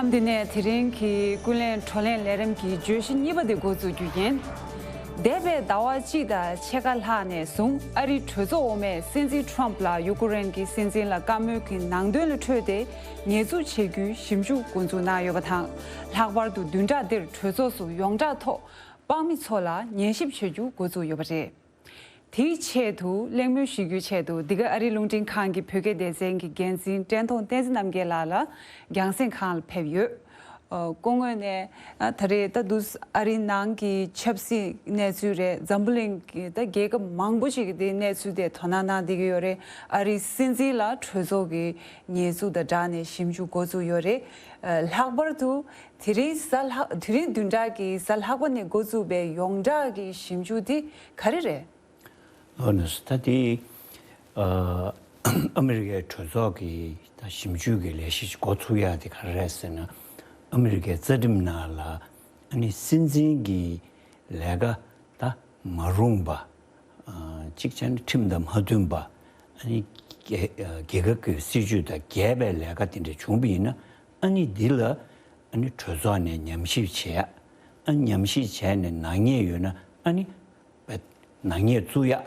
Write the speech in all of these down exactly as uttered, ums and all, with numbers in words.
འདི་ནས་དེ་རིང་གི་ཀུན་གླེང་བགྲོ་གླེང་ལས་རིམ་གྱི་བརྗོད་གཞི་གཉིས་པ་དེ་འགོ་འཛུགས་རྒྱུ་ཡིན། འདས་པའི་ཟླ་བ་གཅིག་དང་ཕྱེད་ཀ་ལྷག་ནས་བཟུང་ཨ་རིའི་གྲོས་ཚོགས་འོག་མས་སྲིད་འཛིན་ཁྲོམ་ལ་ཡུ་ཀེ་རེན་གྱི་སྲིད་འཛིན་ལ་བཀའ་མོལ་གྱི་ནང་དོན་ལ་འཕྲོས་ཏེ་ཉེས་འཛུགས་བྱེད་རྒྱུའི་ཞིབ་འཇུག་འགོ་འཛུགས་གནང་ཡོད་པ་དང་། ལྷག་པར་དུ་བདུན་ཕྲག་འདིར་གྲོས་ཚོགས་སུ་ཡོངས་གྲགས་ཐོག་དཔང་མི་ཚོ་ལ་ཉན་ཞིབ་བྱ་རྒྱུ་འགོ་འཛུགས་ཡོད་པ་རེད། དེའི་ཆེད་དུ་གླེང་མོལ་ཞུ་རྒྱུའི་ཆེད་དུ་འདི་ག་ཨ་རིའི་རླུང་འཕྲིན་ཁང་གི་བོད་སྐད་སྡེ་ཚན་གྱི་འགན་འཛིན་བཀྲས་མཐོང་བསྟན་འཛིན་རྣམ་རྒྱལ་ལགས་ལ་རྒྱང་སྲིང་ཁང་ལ་ཕེབས་ཡོད། ཨ། སྐུ་ངོ་ནས་ཨ་ད་རེས་ད་དུས་ཨ་རིའི་ནང་གི་ཆབ་སྲིད་གནས་ཚུལ་རེད། འཛམ་བུ་གླིང་གི་ད་རྒྱལ་ཁབ་མང་པོ་ཞིག་གི་དེའི་གནས་ཚུལ་དེ་དོ་སྣང་གནང་བསྡད་ཀྱི་ཡོད་རེད། ཨ་རིའི་སྲིད་འཛིན་ལ་གྲོས་ཚོགས་ཀྱི་ཉེས་འཛུགས་དང་སྦྲགས་ནས་ཞིབ་འཇུག་འགོ་བཙུགས་ཡོད་རེད། ཨ། ལྷག་པར་དུ་དེ་རིང་གཟའ་ལྷག་དེ་རིང་བདུན་ཕྲག་གི་གཟའ་ལྷག་པ་ནས་འགོ་བཙུགས་པའི་ཡོངས་གྲགས་ཀྱི་ཞིབ་འཇུག་དེ་ག་རེ་རེད། ཨོ་ནས་ད་དེ་ཨ་ཨ་མི་རི་ཀའི་གྲོས་ཚོགས་ཀྱི་ད་ཞིབ་འཇུག་གི་ལས་གཞི་འགོ་ཚུགས་ཡག་དེ་ག་རེ་རེད་ཟེར་ན། ཨ་མི་རི་ཀའི་རྩ་ཁྲིམས་ནང་ལ་ཨ་ནི་སྲིད་འཛིན་གྱི་ལས་ཀ་ད་མ་རུངས་པ། ཨ། གཅིག་བྱས་ན་ཁྲིམས་དང་མ་མཐུན་པ། ཨ་ནི་རྒྱལ་རྒྱལ་ཁབ་ཀྱི་སྲིད་ཇུས་དང་འགལ་བའི་ལས་ཀ་དེ་འདྲ་བྱུང་བ་ཡིན་ན། ཨ་ནི་འདི་ལ་ཨ་ནི་གྲོས་ཚོགས་ནས་ཉམས་ཞིབ་བྱས། ཨ། ཉམས་ཞིབ་བྱས་ནས་ནག་ཉེས་ཡོད་ན་ཨ་ནི་ནག་ཉེས་བཙུགས་ཡག་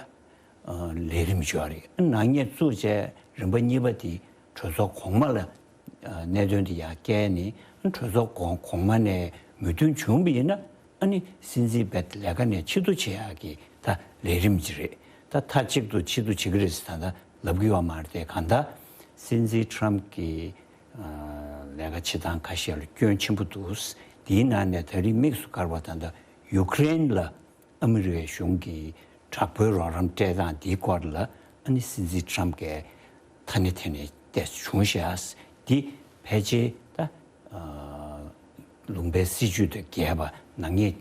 ཨ་ལས་རིམ་ཅིག་ཡོད་རེད། ཨ། ནག་ཉེས་བཙུགས་བྱས་རིམ་པ་གཉིས་པ་དེ་གྲོས་ཚོགས་གོང་མ་ལ་ཨ་གནད་དོན་དེ་ཡར་བསྐྱལ་ནས། ཨ། གྲོས་ཚོགས་གོང་གོང་མ་ནས་མོས་མཐུན་བྱུང་བ་ཡིན་ན། ཨ་ནི་སྲིད་འཛིན་རྦད་ལས་ཀ་ནས་ཕྱིར་བསྡུ་བྱེད་ཡག་གི་ད་ལས་རིམ་ཅིག་རེད། ད་མཐའ་གཅིག་ཏུ་ཕྱིར་བསྡུ་བྱེད་ཀྱི་རེད་ཟེར་ད་ལྟ་ལབ་ཀྱི་ཡོད་མ་རེད་དེ། གང་ལྟར་སྲིད་འཛིན་ཁྲམ་གྱི་ཨ་ལས་ཀ་བྱེད་སྟངས་ཁ་ཤས་ལ་སྐྱོན་ཆེན་པོ་འདུག། དེའི་ནང་ནས་ད་རེས་དམིགས་སུ་བཀར་བ་ད་ལྟ་ཡུ་ཀེ་རེན་ལ་ཨ་མི་རི་ཀའི་གཞུང་གིས་དྲག་པོའི་རོགས་རམ་སྤྲད་སྟངས་འདིའི་སྐོར་ལ་ཨ་ནི་སྲིད་འཛིན་ཁྲམ་གྱིས་ཐ་སྙད་འཐེན་ནས་བལྟས་བྱུང་ཤག། འདི་ཕལ་ཆེར་ད་ཨ་ལུང་པའི་སྲིད་ཇུས་དང་འགལ་བ་ནག་ཉེས་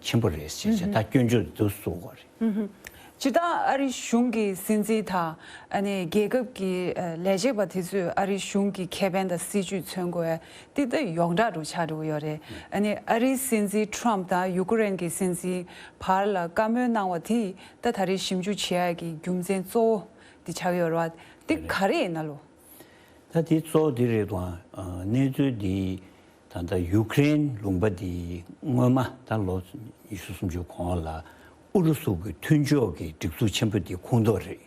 ཆེན་པོ་རེད་ཟེར་བྱས། ད་སྐྱོན་བརྗོད་འདུག་གསུངས་པ་རེད། སྤྱིར་བཏང་ཨ་རིའི་གཞུང་གི་སྲིད་འཛིན་དང་ཨ་ནི་རྒྱལ་ཁབ་ཀྱི་ཨ་ལས་བྱེད་པ་དེ་ཚོས་ཨ་རིའི་གཞུང་གི་ཁེ་ཕན་དང་སྲིད་ཇུས་མཚོན་དགོས་ཡ་དེ་ད་ཡོངས་གྲགས་རུ་ཆགས་འགྲོ་གི་ཡོད་རེད། ཨ་ནི་ཨ་རིའི་སྲིད་འཛིན་ཁྲོམ་དང་ཡུ་ཀེ་རེན་གྱི་སྲིད་འཛིན་བར་ལ་བཀའ་མོལ་གནང་བ་དེ་ད་ད་རེས་ཞིབ་འཇུག་བྱེད་ཡ་གི་རྒྱུ་མཚན་གཙོ་བོ་དེ་ཆགས་ཡོད་རེད་བ། དེ་ག་རེ་ཡིན་ན་ལོ། ད་དེ་གཙོ་བོ་དེ་རེད་དང་། ཨ། གནས་ཚུལ་འདི་ད་ལྟ་ཡུ་ཀེ་རེན་ལུང་པ་འདི་སྔོན་མ་ད་ལོ་ཉི་ཤུ་སུམ་ཅུ་གོང་ལ་ཨུ་རུ་སུ་གི་མཐུན་ཕྱོགས་ཀྱི་སྒྲིག་འཛུགས་ཆེན་པོ་འདི་ཁོངས་གཏོགས་རེད།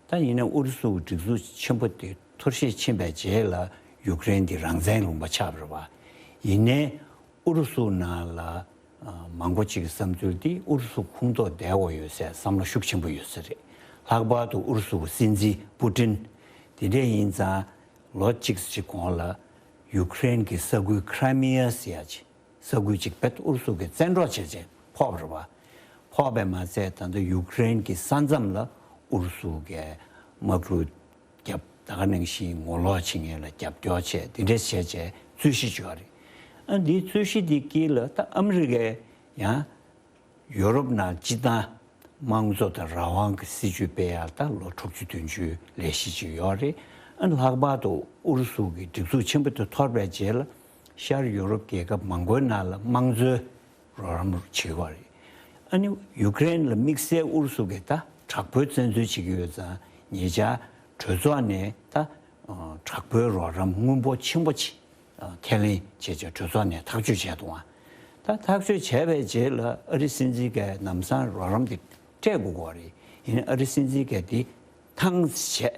ད་ཡིན་ན་ཨུ་རུ་སུ་གི་སྒྲིག་འཛུགས་ཆེན་པོ་འདི་འཐོར་ཞིག་ཕྱིན་པའི་རྗེས་ལ་ཡུ་ཀེ་རེན་འདི་རང་བཙན་ལུང་པ་ཆགས་པ་རེད་བ། ཡིན་ནའི་ཨུ་རུ་སུ་ནང་ལ་ཨ་མང་པོ་ཅིག་གི་བསམ་ཚུལ་འདི་ཨུ་རུ་སུ་ཁོངས་གཏོགས་བསྡད་དགོས་ཡོད་ཟེར་བསམ་བློ་ཤུགས་ཆེན་པོ་ཡོད་ས་རེད། ལྷག་པར་དུ་ཨུ་རུ་སུ་གི་སྲིད་འཛིན་པུ་ཏིན། དེ་འདྲ་ཡིན་ཙང་ལོ་གཅིག་ཙམ་གོང་ལ་ཡུ་ཀེ་རེན་གྱི་ས་ཁུལ་ཁི་རི་མི་ཡ་ཟེར་ཡ་ཅིག་ས་ཁུལ་ཅིག་རྦད་ཨུ་རུ་སུ་གིས་བཙན་འཕྲོག་བྱས་བྱས་ཕོག་པ་རེད་བ། ཕོག་པས་མ་ཚད་ད་ལྟ་ཡུ་ཀེ་རེན་གྱི་ས་མཚམས་ལ་ཨུ་རུ་སུ་གིས་དམག་འཁྲུག་བརྒྱབ། ད་ག་ནང་བཞིན་ངོ་ལོག་བྱེད་མཁན་ལ་རྒྱབ་སྐྱོར་བྱས། དེ་འདྲ་བྱས་བྱས་རྩོད་གཞི་བྱུང་བ་རེད། ཨ། འདིའི་རྩོད་གཞི་འདི་དཀྱིལ་ལ་ད་ཨ་མི་རི་ཀས་ཡང་ཡོ་རོབ་ནང་སྤྱིར་བཏང་དམངས་གཙོ་དང་རང་དབང་གི་སྲིད་བྱུས་སྤེལ་ཡག་ད་ལོ་དྲུག་ཅུ་བདུན་ཅུའི་ལས་གཞི་ཅིག་ཡོད་རེད། ཨ། ལྷག་པར་དུ་ཨུ་རུ་སུ་གི་སྒྲིག་འཛུགས་ཆེན་པོ་དེ་འཐོར་བའི་རྗེས་ལ་ཤར་ཡོ་རོབ་རྒྱལ་ཁབ་མང་པོའི་ནང་ལ་དམངས་གཙོའི་རོགས་རམ་བྱེད་ཀྱི་ཡོད་རེད། ཨ་ནི་ཡུ་ཀེ་རེན་ལ་དམིགས་བསལ་ཨུ་རུ་སུ་གིས་ད་དྲག་པོའི་བཙན་འཛུལ་བྱེད་ཀྱི་ཡོད་ཙང་ཉེ་ཆར་གྲོས་ཚོགས་ནས་ད་ཨ་དྲག་པོའི་རོགས་རམ་དངུལ་འབོར་ཆེན་པོ་ཅིག་ཨ་ཁས་ལེན་བྱས་བྱས་གྲོས་ཚོགས་ནས་ཐག་གཅོད་བྱས་འདུག་ཨ། ད་ཐག་གཅོད་བྱས་པའི་རྗེས་ལ་ཨ་རིའི་སྲིད་འཛིན་གྱིས་ལམ་སང་རོགས་རམ་དེ་སྤྲད་དགོས་ཀྱི་ཡོད་རེད། ཡིན་ནའི་ཨ་རིའི་སྲིད་འཛིན་གྱིས་དེ་ཐང་བྱས།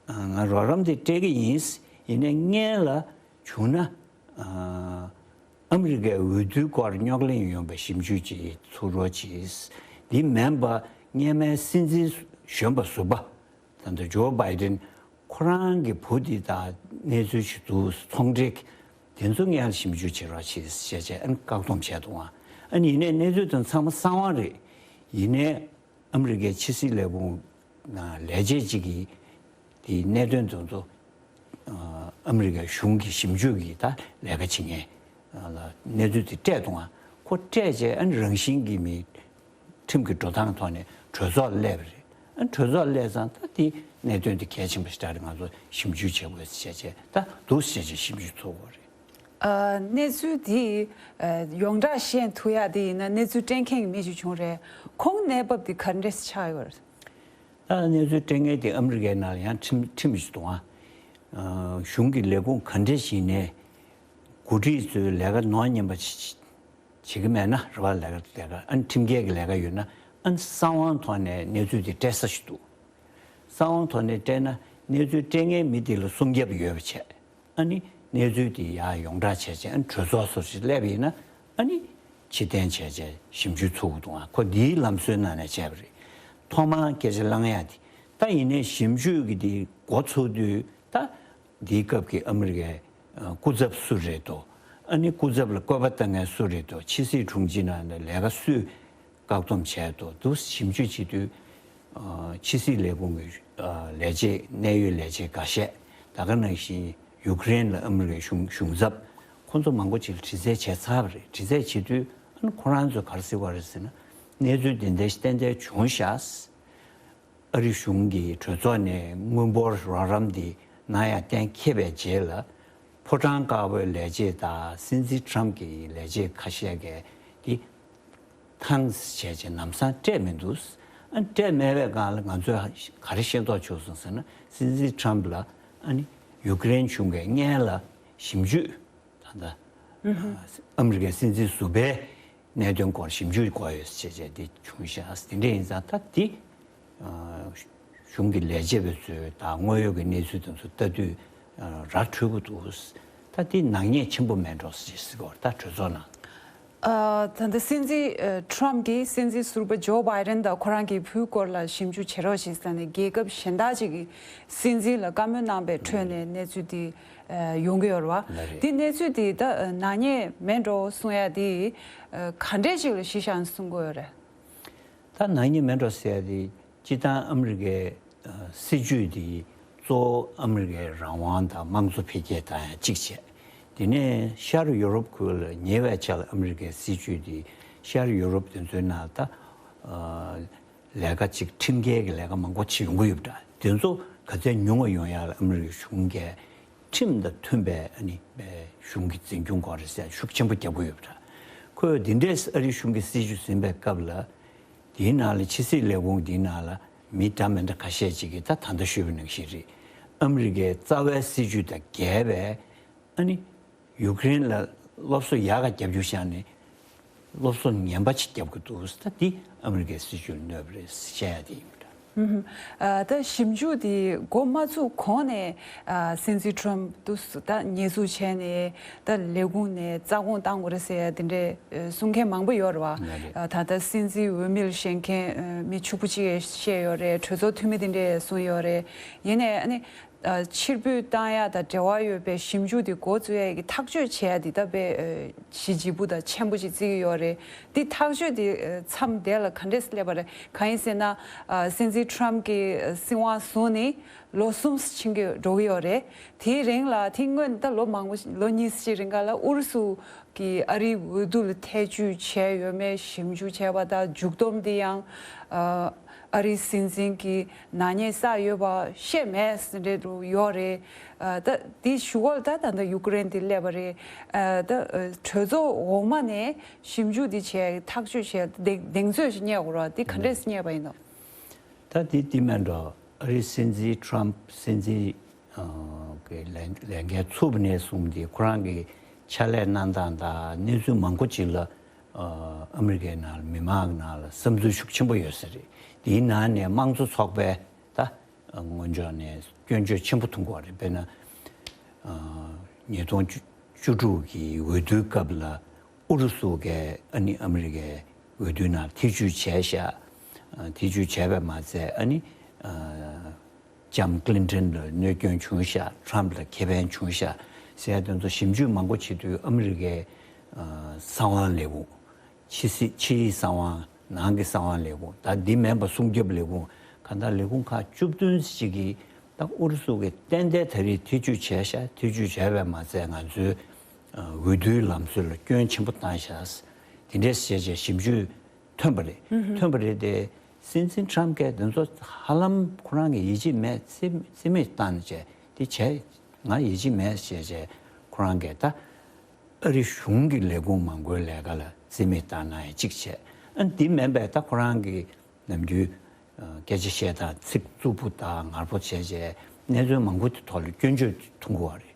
ཨ། ང་རོགས་རམ་དེ་སྤྲད་ཀྱི་ཡིན། ཡིན་ནའི་སྔོན་ལ་བྱུང་ན་ཨ་ཨ་མི་རི་ཀའི་འོས་བསྡུའི་སྐོར་རྙོག་གླེང་ཡོང་བའི་ཞིབ་འཇུག་ཅིག་ཚུགས་རོགས་གྱིས། འདི་མིན་པ་སྔོན་མའི་སྲིད་འཛིན་གཞོན་པ་ཟུར་པ་ད་ལྟ་ཇོ་བྷའི་ཏིན་ཁོ་རང་གི་བུ་འདི་དང་གནས་ཚུལ་ཞིག་འདུག་ཚོང་འབྲེལ་དེ་ཚོ་སྔོན་ལ་ཞིབ་འཇུག་བྱེད་རོགས་གྱིས་ཞེས་བྱས་ཨ་ནི་བཀག་སྡོམ་བྱས་འདུག་ཨ། ཨ་ནི་ཡིན་ནའི་གནས་ཚུལ་དེ་ཚང་མ་གསང་བ་རེད། ཡིན་ནའི་ཨ་མི་རི་ཀའི་ཕྱི་སྲིད་ལས་ཁུངས་ནང་ལས་བྱེད་ཅིག་གིས་དེའི་གནད་དོན་དེ་ཚོ་ཨ་ཨ་མི་རི་ཀའི་གཞུང་གི་ཞིབ་འཇུག་གི་ད་ལས་ཀ་བྱེད་མཁན་ལ་གནས་ཚུལ་དེ་སྤྲད་འདུག་ཨ། ཁོ་སྤྲད་བྱས་ཨ་ནི་རང་བཞིན་གྱིས་མི་ཁྲིམས་ཀྱི་འགྲོ་སྟངས་ཐོག་ནས་གྲོས་ཚོགས་སླེབས་པ་རེད། ཨ་ནི་གྲོས་ཚོགས་སླེབས་ཙང་ད་དེ་གནད་དོན་དེ་གལ་ཆེན་པོ་ཞེ་དྲག་རེད། ང་ཚོ་ཞིབ་འཇུག་བྱེད་དགོས་ཞེས་བྱས་ད་འདུག་ཞེས་བྱས་ཞིབ་འཇུག་ཚུགས་དགོས་རེད། ཨ། གནས་ཚུལ་དེ་ཨ་ཡོངས་གྲགས་ཤེས་ཐུབ་ཡག་དེ་ཡིན་ན་གནས་ཚུལ་སྤྲད་མཁན་གྱི་མི་ཞིག་བྱུང་རེད། ཁོང་གནས་བབ་དེ་ག་འདྲས་ཆགས་ཡོད་རེད། ད་གནས་ཚུལ་སྤྲད་མཁན་དེ་ཨ་མི་རི་ཀའི་ནང་ལ་ཡང་ཁྲིམས་ཁྲིམས་ཞིག་འདུག་ཨ། ཨ། གཞུང་གི་ལས་ཁུངས་ག་འདྲས་ཞིག་ནས་ འགོ་ཁྲིད་ཚོའི་ལས་ཀ་ནོར་ཉམས་པ་བྱེད་ཀྱི་མེད་ན། རེ་བ་ལས་ཀ་ལས་ཀ་ཨ་ནི་ཁྲིམས་འགལ་གྱི་ལས་ཀ་ཡོད་ན། ཨ་ནི་གསང་བའི་ཐོག་ནས་གནས་ཚུལ་དེ་སྤྲད་ས་ཞིག་འདུག་གསང་བའི་ཐོག་ནས་སྤྲད་ན་གནས་ཚུལ་སྤྲད་མཁན་མི་དེ་ལ་སྲུང་སྐྱོབ་ཡོད་པ་བྱས། ཨ་ནི་གནས་ཚུལ་དེ་ཡར་ཡོངས་བསྒྲགས་བྱས་བྱས། ཨ་ནི་གྲོས་ཚོགས་སོགས་ཤིག་སླེབས་ཡིན་ན། ཨ་ནི་ཕྱིར་འཐེན་བྱས་བྱས་ཞིབ་འཇུག་ཚུགས་འདུག་ཨ་ཁོ་འདིའི་ལམ་སྲོལ་ནང་ནས་བྱས་པ་རེད། ཐོག་མར་སྐད་ཆ་བསླང་ཡ་དེ། ད་ཡིན་ནའི་ཞིབ་འཇུག་གི་དེ་འགོ་ཚུགས་དུས་ད། འདིའི་སྐབས་ཀྱི་ཨ་མི་རི་ཀའི་ཨ་སྐུ་ཚབ་སུ་རེད་དོ། ཨ་ནི་སྐུ་ཚབ་ལ་བསྐོ་བ་བཏང་མཁན་སུ་རེད་དོ། ཕྱི་སྲིད་དྲུང་ཆེ་ནང་ལ་ལས་ཀ་སུས་བཀག་སྡོམ་བྱས་དོ། འདུག་ཞིབ་འཇུག་བྱེད་དུས། ཨ་ཕྱི་སྲིད་ལས་ཁུངས་ཀྱི་ཨ་ལས་བྱེད། གནད་ཡོད་ལས་བྱེད་འགའ་ཤས། ད་ག་ནང་བཞིན་ཡུཀ་རེན་ལ་ཨ་མི་རི་ཀའི་གཞུང་གཞུང་ཚབ་ཁོང་ཚོ་མང་པོ་ཅིག་ལ་དྲི་རྩད་བྱས་ཚར་བ་རེད། དྲི་རྩད་བྱེད་དུས་ཨ་ནི་ཁོ་རང་ཚོས་ག་རེ་ཟེར་བ་རེད་ཟེར་ན། གནས་ཚུལ་འདི་འདྲ་ཏན་ཏན་བྱུང་ཤག་ཨ་རི་གཞུང་གིས་གྲོས་ཚོགས་ནས་དངུལ་འབོར་རོགས་རམ་འདི་གནང་ཡ་གཏན་འཁེལ་བའི་རྗེས་ལ། ཕོ་བྲང་དཀར་པོའི་ལས་བྱེད་དང་སྲིད་འཛིན་ཊམ་གྱི་ལས་བྱེད་ཁ་ཤས་ཀྱིས་འདི་ཐང་བྱས་བྱས་ལམ་སང་སྤྲད་མི་འདུག་ཨ་སྤྲད་མེད་པའི་སྒང་ལ་ང་ཚོས་ག་རེ་ཤེས་རྟོགས་བྱུང་སོང་ཟེར་ན། སྲིད་འཛིན་ཊམ་ལ་ཨ་ནི་ཡུཀ་རེན་གཞུང་གིས་སྔོན་ལ་ཞིབ་འཇུག་ད་ལྟ་ཨ་མི་རི་ཀའི་སྲིད་འཛིན་ཟུར་པའི་གནད་དོན་སྐོར་ཞིབ་འཇུག་དགོས་ཡོད་ཟེར་བྱས་བྱས་འདི་བྱུང་ཤག་དེ་འདྲ་ཡིན་ཙང་ད་འདི་གཞུང་གི་ལས་བྱེད་པ་ཚོས་ད་དངོས་ཡོད་ཀྱི་གནས་ཚུལ་དེ་ཚོ་ལྟ་དུས་ར་འཕྲོད་ཀྱི་འདུག་ད་འདི་ནག་ཉེས་ཆེན་པོ་མེད་འགྲོ་ཟེར་གྱི་ཡོད་རེད། ད་གྲོས་ཚོགས་ནང་། ཨ་ད་ལྟ་སྲིད་འཛིན་ཨ་ཊམ་གྱིས་སྲིད་འཛིན་ཟུར་པ་ཇོ་བྷའི་ཌེན་དང་ཁོ་རང་གི་བུའི་སྐོར་ལ་ཞིབ་འཇུག་བྱེད་རོགས་ཞེས་ཟེར་ནས་རྒྱལ་ཁབ་གཞན་དག་ཅིག་གི་སྲིད་འཛིན་ལ་བཀའ་མོལ་གནང་པའི་ཁྲོད་ནས་གནས་ཚུལ་འདི་ཨ་ཡོང་གི་ཡོད་རེད་བ། ལགས་རེད། འདི་གནས་ཚུལ་འདི་ད་ཨ་ནག་ཉེས་མེད་འགྲོ་གསུང་ཡ་འདི་ཨ་ག་འདྲས་ཅིག་ལ་གཞི་བཞག་ནས་གསུང་གི་ཡོད་རེད། ད་ནག་ཉེས་མེད་འགྲོ་ཟེར་ཡ་དེ་སྤྱིར་བཏང་ཨ་མི་རི་ཀའི་ཨ་སྲིད་ཇུས་དེ་གཙོ་བོ་ཨ་མི་རི་ཀའི་རང་དབང་དང་དམངས་གཙོ་འཕེལ་རྒྱས་བཏང་ཡ་གཅིག་བྱས། དེ་ནས་ཤར་ཡུ་རོབ་ཁུལ་ལ་ཉེ་བའི་ཆར་ལ་ཨ་མི་རི་ཀའི་སྲིད་ཇུས་དེ་ཤར་ཡུ་རོབ་དེ་ཚོའི་ནང་ད་ཨ་ལས་ཀ་ཅིག་ཁྲིམས་འགལ་གྱི་ལས་ཀ་མང་པོ་ཅིག་ཡོང་གི་ཡོད་པ་འདྲ། དེ་ཚོ་ག་ཚད་ཉུང་བ་ཡོང་ཡ་ལ་ཨ་མི་རི་ཀའི་གཞུང་གིས་ཁྲིམས་དང་མཐུན་པའི་ཨ་ནི་གཞུང་གི་འཛིན་སྐྱོང་སྐོར་རེད་ཟེར་ཤུགས་ཆེན་པོ་རྒྱག་གི་ཡོད་པ་འདྲ། ཁོས་འདི་འདྲའི་ཨ་རིའི་གཞུང་གི་སྲིད་ཇུས་ཟིན་པའི་སྐབས་ལ། དེའི་ནང་ལ་ཕྱི་སྲིད་ལས་ཁུངས་དེའི་ནང་ལ་མི་འདྲ་མི་འདྲ་ཁ་ཤས་ཅིག་གིས་ད་ད་ལྟ་ཞུས་པ་ནང་བཞིན་རེད། ཨ་མི་རི་ཀའི་རྩ་བའི་སྲིད་ཇུས་དང་འགལ་བའི་ཨ་ནི་ཡུཀ་རེན་ལ་སློབ་གསོ་ཡག་ག་རྒྱབ་རྒྱུ་བཞག་ནས་སློབ་གསོ་ངན་པ་ཅིག་རྒྱབ་ཀྱི་འདུག་ད་འདི་ཨ་མི་རི་ཀའི་སྲིད་ཇུས་ལ་གནོད་པ་རེད་བཤད་ཡ་དེ་ཡིན་པ་འདྲ། ཨ་ད་ཞིབ་འཇུག་དེ་འགོ་མ་ཚུགས་གོང་ནས་ཨ་སྲིད་འཛིན་ཊམ་དུ་ད་ཉེས་འཛུགས་བྱས་ནས་ད་ལས་ཁུངས་ནས་རྩ་དགོངས་བཏང་དགོས་རེད་ཟེར་ཡ་དེ་འདྲའི་གསུང་མཁན་མང་པོ་ཡོད་རེད་བ། ལགས་རེད། ཨ་ད་ལྟ་སྲིད་འཛིན་འོས་མིར་བཞེངས་མཁན་ཨ་མི་ཕྱུག་པོ་གཅིག་གིས་བཤད་ཡོད་རེད། གྲོས་ཚོགས་འཐུས་མི་དེ་འདྲས་གསུངས་ཡོད་རེད། ཡིན་ནའི་ཨ་ནི་ཨ་ཕྱིར་འབུད་བཏང་ཡ་དང་འབྲེལ་བ་ཡོད་པའི་ཞིབ་འཇུག་དེ་འགོ་བཙུགས་ཡ་གི་ཐག་གཅོད་བྱེད་ཡ་དེ་ད་དཔེ་ཨ་གཞི་ལྗིད་པོ་དང་ཆེན་པོ་ཅིག་བརྩི་གི་ཡོད་རེད། འདི་ཐག་གཅོད་དེ་ཨ་མཚམས་དེ་ལ་ག་འདྲས་སླེབས་པ་རེད། གང་ཡིན་ཟེར་ན་ཨ་སྲིད་འཛིན་ཊམ་གྱིས་ཨ་སྲིད་དབང་བཟུང་ནས་ལོ་གསུམ་ཕྱིན་གྱི་འགྲོ་གི་ཡོད་རེད། དེའི་རིང་ལ་དེ་སྔོན་ད་ལོ་མང་པོ་ལོ་གཉིས་ཅིག་རིང་ག་ལ་ཨུ་རུ་སུ་གིས་ཨ་རིའི་འོས་བསྡུ་ལ་ཐེ་བྱུས་བྱས་ཡོད་མེད་ཞིབ་འཇུག་བྱས་པ་དང་། མཇུག་བསྡོམས་དེ་ཡང་ཨ་ཨ་རིའི་སྲིད་འཛིན་གྱིས་ནག་ཉེས་བསགས་ཡོད་པ་བཤད་མེད་ཟེར་འདྲ་རུ་ཡོད་རེད། ཨ་ད་དེའི་གཞུག་གུ་ལ་ད་ད་ལྟ་ཡུཀ་རེན་དེ་སླེབས་པ་རེད། ཨ་ད་ཨ་གྲོས་ཚོགས་འོག་མ་ནས་ཞིབ་འཇུག་དེ་བྱས། ཐག་གཅོད་བྱས། གདེང་གདེང་ཚོད་ཅིག་རྙེད་དགོས་རེད་བ། དེ་ག་འདྲས་རྙེད་པ་ཡིན་ནམ། ད་དེ་དེ་མིན་འགྲོ། ཨ་རིའི་སྲིད་འཛིན་ཊམ་སྲིད་འཛིན་ཨ་གི་ལས་ལས་འགན་ཚུགས་པ་ནས་བཟུང་སྟེ་ཁོ་རང་གི་ཕྱག་ལས་གནང་སྟངས་དང་གནས་ཚུལ་མང་པོ་ཅིག་ལ་ཨ་ཨ་མི་རི་ཀའི་ནང་ལ་མི་མང་གི་ནང་ལ་བསམ་ཚུལ་ཤུགས་ཆེན་པོ་ཡོད་ས་རེད། དེའི་ནང་ནས་དམངས་གཙོ་ཚོགས་པའི་ད་ཨ་སྔོན་འཇོག་ནས་སྐྱོན་བརྗོད་ཆེན་པོ་ཐོན་གྱི་ཡོད་རེད། དཔེར་ན་ཨ་ཉིས་སྟོང་བཅུ་བཅུ་དྲུག་གི་འོས་བསྡུའི་སྐབས་ལ་ཨུ་རུ་སུ་གིས་ཨ་ནི་ཨ་མི་རི་ཀའི་འོས་བསྡུའི་ནང་ཐེ་བྱུས་བྱས་ཤག་ཨ་ཐེ་བྱུས་བྱས་པས་མ་ཚད་ཨ་ནི་ཨ་ལྕམ་ཀླིན་ཊོན་ལ་གནོད་སྐྱོན་བྱུང་ཤག་ཊམ་ལ་ཁེ་ཕན་བྱུང་ཤག་ཟེར་ཡ་དེ་ཚོ་ཞིབ་འཇུག་མང་པོ་བྱེད་དུས་ཨ་མི་རི་ཀའི་ཨ་གསང་བའི་ལས་ཁུངས། ཕྱི་སྲིད། ཕྱིའི་གསང་བ། ནང་གི་གསང་བ་ལས་ཁུངས། ད་འདི་མིན་པ་སྲུང་སྐྱོབ་ལས་ཁུངས། གང་ལྟར་ལས་ཁུངས་ཁག་བཅུ་བདུན་ཅིག་གིས་ད་ཨུ་རུ་སུ་གིས་ཏན་ཏན་ད་རེས་ཐེ་བྱུས་བྱས་ཤག་ཐེ་བྱུས་བྱས་པས་མ་ཚད་ང་ཚོའི་འོས་བསྡུའི་ལམ་སྲོལ་ལ་སྐྱོན་ཆེན་པོ་བཏང་ཤག་དེ་འདྲས་བྱས་བྱས་ཞིབ་འཇུག་ཐོན་པ་རེད། ཐོན་པ་རེད་དེ། སྲིད་འཛིན་ཊམ་གིས་དེ་ཚོ་ཧ་ལམ་ཁོ་རང་གིས་ཡིད་ཆེས་མེད། རྩིས་རྩིས་མེད་བཏང་བྱས་དེ་བྱས། ང་ཡིད་ཆེས་མེད་བྱས་བྱས་ཁོ་རང་གིས་ད། ཨ་རི་གཞུང་གི་ལས་ཁུངས་མང་པོའི་ལས་ཀ་ལ་རྩིས་མེད་བཏང་ན་ཡང་གཅིག་བྱས། ཨ་འདི་མིན་པའི་ད་ཁོ་རང་གི་ནམ་རྒྱུན་ཨ་སྐད་ཆ་བཤད་སྟངས་ཚིག་རྩུབ་པོ་དང་ངར་པོ་བྱས་བྱས་གནས་ཚུལ་མང་པོ་དེ་ཐོག་ལ་སྐྱོན་བརྗོད་ཐོན་གྱི་ཡོད་རེད།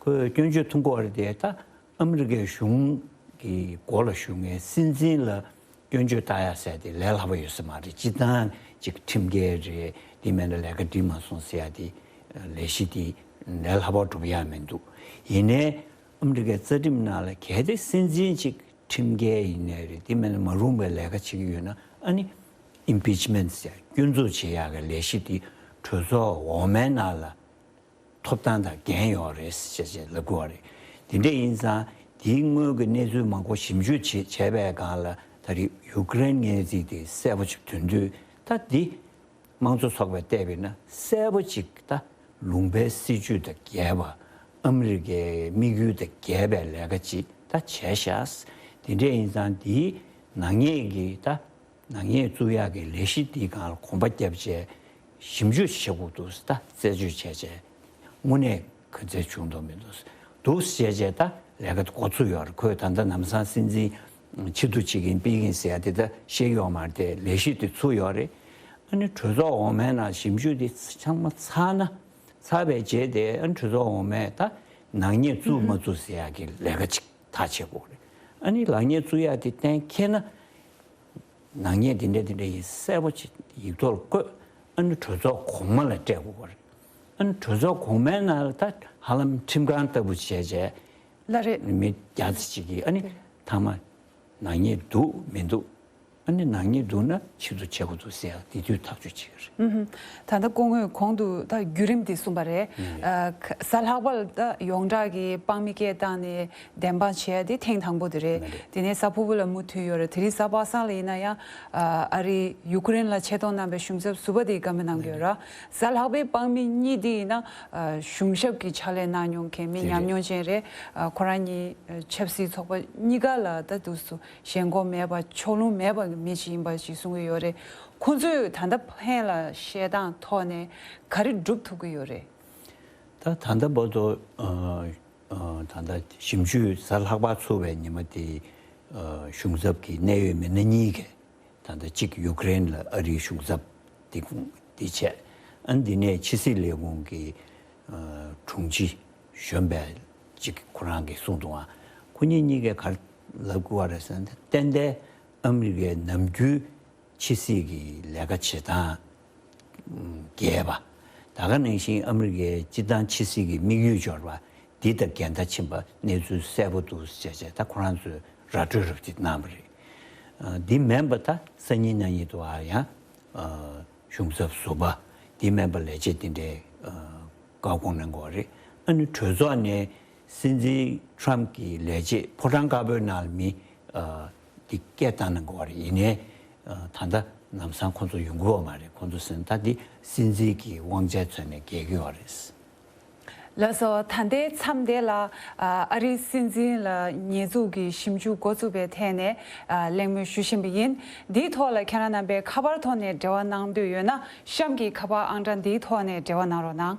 ཁོས་སྐྱོན་བརྗོད་ཐོན་གྱི་ཡོད་རེད་དེ། ད་ ཨ་མི་རི་ཀའི་གཞུང་གི་འགོ་ལ་བཞུགས་མཁན་སྲིད་འཛིན་ལ་སྐྱོན་བརྗོད་བཏང་ཡ་ཟེར་དེ་ལས་སླ་པོ་ཡོད་ས་མ་རེད། སྤྱིར་བཏང་ཅིག་ཁྲིམས་འགལ་རེད། དེ་མིན་ན་ལས་ཀ་འགྲིག་མ་སོང་ཟེར་ཡ་དེ་ལས་གཞི་དེ་ལས་སླ་པོ་འགྲུབ་ཡ་མི་འདུག། ཡིན་ནའི་ཨ་མི་རི་ཀའི་རྩ་ཁྲིམས་ནང་ལ་གལ་ཏེ་སྲིད་འཛིན་ཅིག་ཁྲིམས་འགལ་ཡིན་ནའི་རེད། དེ་མིན་ན་མ་རུངས་པའི་ལས་ཀ་བྱེད་ཀྱི་ཡོད་ན། ཨ་ནི་ཨིམ་པིཆ་མེན་ཊི་ཟེར་སྐྱོན་འཛུགས་བྱེད་ཡག་གི་ལས་གཞི་དེ་གྲོས་ཚོགས་འོག་མའི་ནང་ལ་ཐོབ་ཐང་དང་འགན་ཡོད་རེད་ཅེས་ཅེས་ལབ་དགོས་པ་རེད། དེ་འདྲ་ཡིན་ཙང་དེའི་སྔོན་གྱི་གནས་ཚུལ་མང་པོ་ཞིབ་འཇུག་བྱེད་བྱས་པའི་སྒང་ལ་ད་རེས་ཡུ་ཀེ་རེན་གནས་ཚུལ་དེ་གསལ་པོ་ཅིག་ཐོན་དུས། ད་འདི་དམངས་གཙོ་ཚོགས་པས་བལྟས་པ་ཡིན་ན་གསལ་པོ་ཅིག་ད་ལུང་པའི་སྲིད་ཇུས་དང་འགལ་བ། ཨ་མི་རི་ཀའི་དམིགས་ཡུལ་དང་འགལ་བའི་ལས་ཀ་ཅིག་ད་བྱས་ཤག། དེ་འདྲ་ཡིན་ཙང་དེའི་ནག་ཉེས་ཀྱི་ད་ནག་ཉེས་བཙུགས་ཡག་གི་ལས་གཞི་འདིའི་སྒང་ལ་གོམ་པ་བརྒྱབ་བྱས་ཞིབ་འཇུག་བྱེད་དགོས་འདུག། ད་རྩད་གཅོད་བྱས་བྱས་དངོས་གནས་ག་ཚད་བྱུང་འདུག་མི་འདུག་འདུག་བྱས་བྱས་ད་ལས་ཀ་འགོ་ཚུགས་ཡོད་རེད། ཁོས་ད་ལྟ་ལམ་སང་སྲིད་འཛིན་ཕྱིར་བསྡུ་བྱེད་ཀྱིན་ཕུད་ཀྱིན་ཟེར་ཡ་དེ་ད་བཤད་ཀྱི་ཡོད་མ་རེད་དེ། ལས་གཞི་དེ་ཚུགས་ཡོད་རེད། ཨ་ནི་གྲོས་ཚོགས་འོག་མའི་ནང་ཞིབ་འཇུག་དེ་ཚང་མ་ཚར་ན། ཚར་བའི་རྗེས་དེ་ཨ་ནི་གྲོས་ཚོགས་འོག་མས་ད་ནག་ཉེས་བཙུགས་མ་བཙུགས་ཟེར་ཡག་གི་ལས་ཀ་ཅིག་ཐག་བཅད་དགོས་རེད། ཨ་ནི་ནག་ཉེས་བཙུགས་ཡག་དེ་གཏན་འཁེལ་ན། ནག་ཉེས་འདི་འདྲ་འདི་འདྲ་ཡིན་གསལ་པོ་ཅིག་ཡིག་ཐོག་ལ་བཀོད། ཨ་ནི་གྲོས་ཚོགས་གོང་མ་ལ་སྤྲད་དགོས་པ་རེད། ཨ་ནི་གྲོས་ཚོགས་གོང་མའི་ནང་ལ་ད་ཧ་ལམ་ཁྲིམས་ཁང་ལྟ་བུ་བྱས་བྱས་ལ་རེད། མི་བརྒྱ་ཙམ་ཅིག་གིས་ཨ་ནི་ཐ་མ་ནག་ཉེས་འདུག་མི་འདུག། ཨ་ནི་ནག་ཉེས་འདུག་ན་ཕྱིར་བསྡུ་བྱེད་དགོས་འདུག་ཟེར་ཡ་དེ་དུས་ཐག་གཅོད་བྱེད་ཀྱི་རེད། ད་ལྟ་སྐུ་ངོས་གོང་དུ་ད་བརྒྱུད་རིམ་དེ་གསུངས་པ་རེད། ཨ་ག་གཟའ་ལྷག་པ་ལ་ད་ཡོངས་གྲགས་ཀྱི་དཔང་མི་སྐད་བཏང་ནས་བདེན་དཔང་བྱས་ཏེ་ཐེངས་དང་པོ་དེ་རེད། དེ་ནས་གཟའ་ཕུར་བུ་ལ་མུ་མཐུད་ཡོད་རེད། དེ་རིང་གཟའ་པ་སངས་ལ་ཡིན་ན་ཡང་ཨ་ཨ་རིས་ཡུ་ཀེ་རེན་ལ་ཆེད་གཏོང་གནང་བའི་གཞུང་ཚབ་ཟུར་པ་དེ་བཀའ་མོལ་གནང་གི་ཡོད་ར། གཟའ་ལྷག་པའི་དཔང་མི་གཉིས་དེ་ཡིན་ན་ཨ་གཞུང་ཞབས་ཀྱི་ཕྱག་ལས་གནང་མྱོང་མཁན་མི་ཉམས་མྱོང་ཅན་རེད། ཨ་ཁོ་རང་གཉིས་ཨ་ཆབ་སྲིད་ཚོགས་པ་གཉིས་ཀ་ལ་ད་དུས་སུ་ཞེན་ཁོག་མེད་པ་ཕྱོགས་ལྷུང་མེད་པ་གི་མི་ཞིག་ཡིན་པ་ཞིག་གསུང་གི་ཡོད་རེད། ཁོང་ཚོས་ད་ལྟ་ཕན་ལ་བཤད་སྟངས་ཐོག་ནས་ག་རེ་སྒྲུབ་ཐུབ་ཀྱི་ཡོད་རེད། ད་ད་ལྟ་བར་དུ་ཨ་ཨ་ད་ལྟ་ཞིབ་འཇུག་གཟའ་ལྷག་པ་ཚུགས་པའི་ཉི་མ་དེ་ཨ་གཞུང་ཚབ་ཀྱི་གནད་ཡོད་མི་སྣ་གཉིས་ཀས་ད་ལྟ་གཅིག་ཡུ་ཀེ་རེན་ལ་ཨ་རིའི་གཞུང་ཚབ་དེ་ཁུངས་དེ་བྱས། ཨ་འདི་ནས་ཕྱི་སྲིད་ལས་ཁུངས་ཀྱི་ཨ་དྲུང་ཆེ་གཞོན་པའི་གཅིག་ཁོ་རང་གིས་གསུངས་འདུག་ཨ། ཁོ་གཉིས་གཉིས་ཀས་ག་རེ་ལབ་དགོས་པ་རེད་ཟེར་ན། ཏན་ཏན་ཨ་མི་རི་ཀའི་ནམ་རྒྱུན་ཕྱི་སྲིད་ཀྱི་ལས་ཀ་བྱེད་སྟངས་འགལ་བ། ད་ག་ནང་བཞིན་ཨ་མི་རི་ཀའི་སྤྱིར་བཏང་ཕྱི་སྲིད་ཀྱི་དམིགས་ཡུལ་འབྱོར་བ་འདི་དང་འགལ་ཟླ་ཕྱིན་པ་གནས་ཚུལ་གསལ་པོ་འདུག་ཟེར་བྱས་ད་ཁོ་རང་ཚོས་ར་སྤྲོད་རབ་ཅིག་གནང་བ་རེད། ཨ་འདི་མིན་པ་ད་སང་ཉིན་གནངས་ཉིན་དུ་ཨ་ཡང་ཨ་གཞུང་ཚབ་ཟུར་པ་འདི་མིན་པ་ལས་བྱེད་འདི་འདྲའི་ཨ་བཀའ་དགོངས་གནང་དགོས་རེད། ཨ་ནི་གྲོས་ཚོགས་ནས་སྲིད་འཛིན་ཊམ་གྱི་ལས་བྱེད་ཕོ་བྲང་དཀར་པོའི་ནང་ལ་མི་ཨ་འདི་སྐད་བཏང་གནང་དགོས་རེད། ཡིན་ནའི་ཨ་ད་ལྟ་ལམ་སང་ཁོང་ཚོ་ཡོང་གི་ཡོད་མ་རེད། ཁོང་ཚོ་ཟེར་ན་ད་འདི་སྲིད་འཛིན་གྱི་དབང་ཆའི་ཚོད་ནས་འགལ་གྱི་ཡོད་རེད། ལགས་སོ། ད་ལྟའི་མཚམས་དེ་ལ་ཨ་ཨ་རིའི་སྲིད་འཛིན་ལ་ཉེས་འཛུགས་ཀྱི་ཞིབ་འཇུག་འགོ་བཙུགས་པའི་ཐད་ནས་ཨ་གླེང་མོལ་ཞུ་བཞིན་པ་ཡིན། འདིའི་ཐོག་ལ་ཁྱེད་རང་རྣམ་པས་ཁ་པར་ཐོག་ནས་འབྲེལ་བ་གནང་འདོད་ཡོད་ན་གཤམ་གྱི་ཁ་པར་ཨང་གྲངས་འདིའི་ཐོག་ནས་འབྲེལ་བ་གནང་རོགས་གནང་།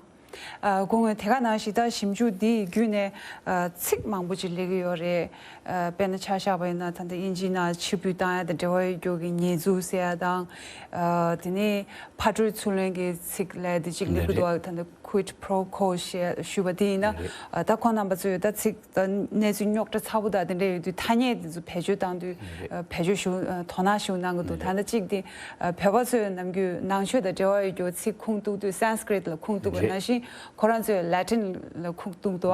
ཨ་སྐུ་ངོ་དེ་ག་ནང་བཞིན་ད་ཞིབ་འཇུག་འདི་ཡི་བརྒྱུད་ནས་ཨ་ཚིག་མང་པོ་ཅིག་སླེབས་ཀྱི་ཡོད་རེད། ཨ་དཔེར་ན་ཆ་བཞག་པ་ཡིན་ན་ད་ལྟ་དབྱིན་ཇིའི་ནང་ཕྱིར་འབུད་བཏང་ཡ་དང་འབྲེལ་བ་ཡོད་རྒྱུ་གི་ཉེས་འཛུགས་ཟེར་ཡ་དང་། ཨ་དེ་ནས་ཕར་སྤྲོད་ཚུར་ལེན་གྱི་ཚིག་ལབ་དེ་ཅིག་སླེབས་ཀྱི་འདུག་ཨ་ད་ལྟ་quid pro quo ཞེས་ཞུས་པ་དེ་ཡིན་ན། ཨ་ད་ཁོང་རྣམ་པ་ཚོས་ད་ཚིག་ད་གནས་ཚུལ་རྙོག་དྲ་ཚ་པོ་དང་དེ་འདྲ་ཡོད་དུས་ཐ་སྙད་དེ་ཚོ་བེད་སྤྱོད་བཏང་དུས་ཨ་བེད་སྤྱོད་ཞུ་ཨ་དོ་སྣང་ཞུ་གནང་གི་འདུག་ད་ལྟ་གཅིག་དེ་ཨ་བོད་པ་ཚོས་ནམ་རྒྱུན་ནང་ཆོས་དང་འབྲེལ་བ་ཡོད་རྒྱུ་ཚིག་ཁུངས་གཏུགས་དུས་Sanskrit ལ་ཁུངས་གཏུགས་པ་ནང་བཞིན་ཁོ་རང་ཚོས་Latin ལ་ཁུངས་གཏུགས་འདུག་